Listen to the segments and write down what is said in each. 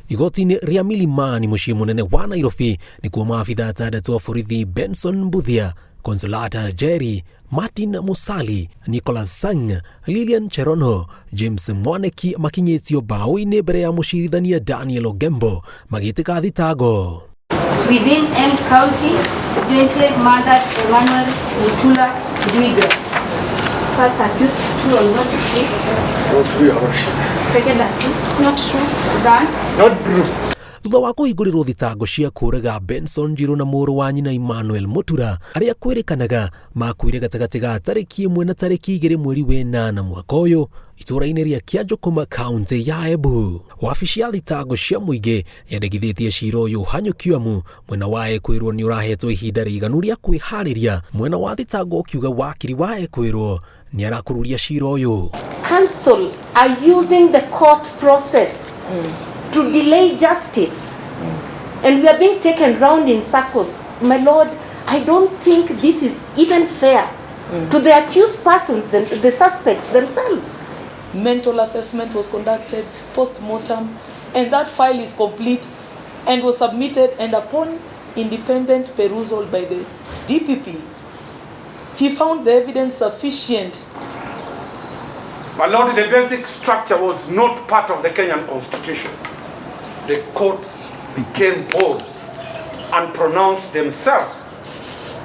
Igoti-inĩ rĩa Milimani mũciĩ mũnene wa Nairobi nĩkuo maabitha atandatũ a borithi Benson Mbuthia, Consolata Jerry, Martin Musali, Nicholas Sang, Lilian Cherono, James Mwaneki makinyĩtio mbaũ-inĩ mbere ya mũcirithania Daniel Ogembo magĩtĩka thitango. Within M County, jointly murdered Emmanuel Mutula Ndwiga. First accused, true or not true? Not true, Your Worship. Second accused, Not true. Zan. Not true. Thutha wa kũhingũrĩrwo thitango cia kũũraga Benson Njirũ na mũrũ wa nyina Emmanuel Mũtura arĩa kwĩrĩkanaga makuire gatagatĩ ga tarĩki 1 na tarĩki 2 mweri wa 8 mwaka ũyũ itũũra-inĩ rĩa Kĩanjũkũma kaunti ya Embu. Wabici ya thitango cia mũingĩ yendekithĩtie cira ũyũ ũhanyũkio amu mwena wa ekwĩrwo nĩ ũrahetwo ihinda rĩiganu rĩa kwĩharĩria, mwena wa thitango ũkiuga wakiri wa ekwĩrwo nĩ arakururia cira ũyũ. Counsel are using the court process to delay justice, and we are being taken round in circles. My lord, I don't think this is even fair to the accused persons, the suspects themselves. Mental assessment was conducted, post-mortem, and that file is complete and was submitted, and upon independent perusal by the DPP, he found the evidence sufficient. My lord, the basic structure was not part of the Kenyan constitution. The courts became bold and pronounced themselves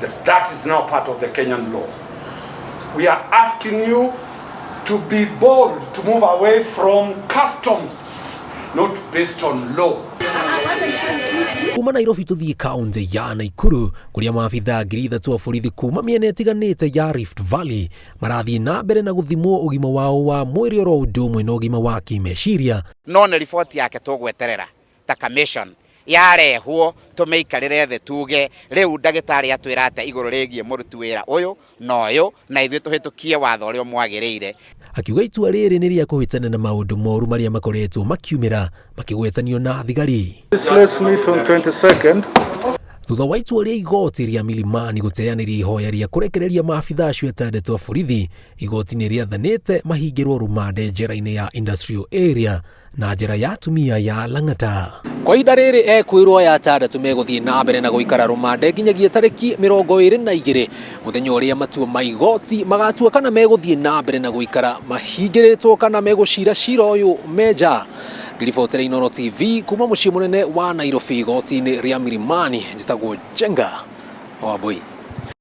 that that is now part of the Kenyan law. We are asking you to be bold, to move away from customs not based on law. Kuma Nairobi tũthiĩ kaunti ya Nakuru kũrĩa maabitha 3,000 a borithi kuma mĩena ĩtiganĩte ya Rift Valley marathiĩ na mbere na gũthimwo ũgima wao wa mwĩrĩ oro ũndũ ũmwe na ũgima wa kĩmeciria. No nĩ riboti yake tũgweterera ta commission yarehwo tũmĩikarĩre thĩ tuge rĩu ndagĩtarĩ atwĩra atĩa igũrũ rĩgiĩ mũruti wĩra ũyũ na ũyũ, na ithuĩ tũhĩtũkie watho ũrĩa mwagĩrĩire. Akiuga itua rĩrĩ nĩ rĩa kũhĩtana na maũndũ moru marĩa makoretwo makiumĩra makĩgwetanio na thigari. Let's meet on 22nd. Thutha wa itua rĩa igoti rĩa Milimani gũteanĩria ihoya rĩa kũrekereria maabitha acio atandatũ a borithi, igoti nĩ rĩathanĩte mahingĩrwo rũmande njera-inĩ ya Industrial Area na njera ya atumia ya Lang'ata. Kwa ihinda rĩrĩ ekwĩrwo aya atandatũ megũthiĩ na mbere na gũikara rũmande nginyagia tarĩki 22 mũthenya ũrĩa matua ma igoti magatua kana megũthiĩ na mbere na gũikara mahingĩrĩtwo kana megũcira cira ũyũ menja. Ngĩribotera Inooro TV kuma mũciĩ mũnene wa Nairobi igoti-inĩ rĩa Milimani, njĩtagwo Njenga Wambui.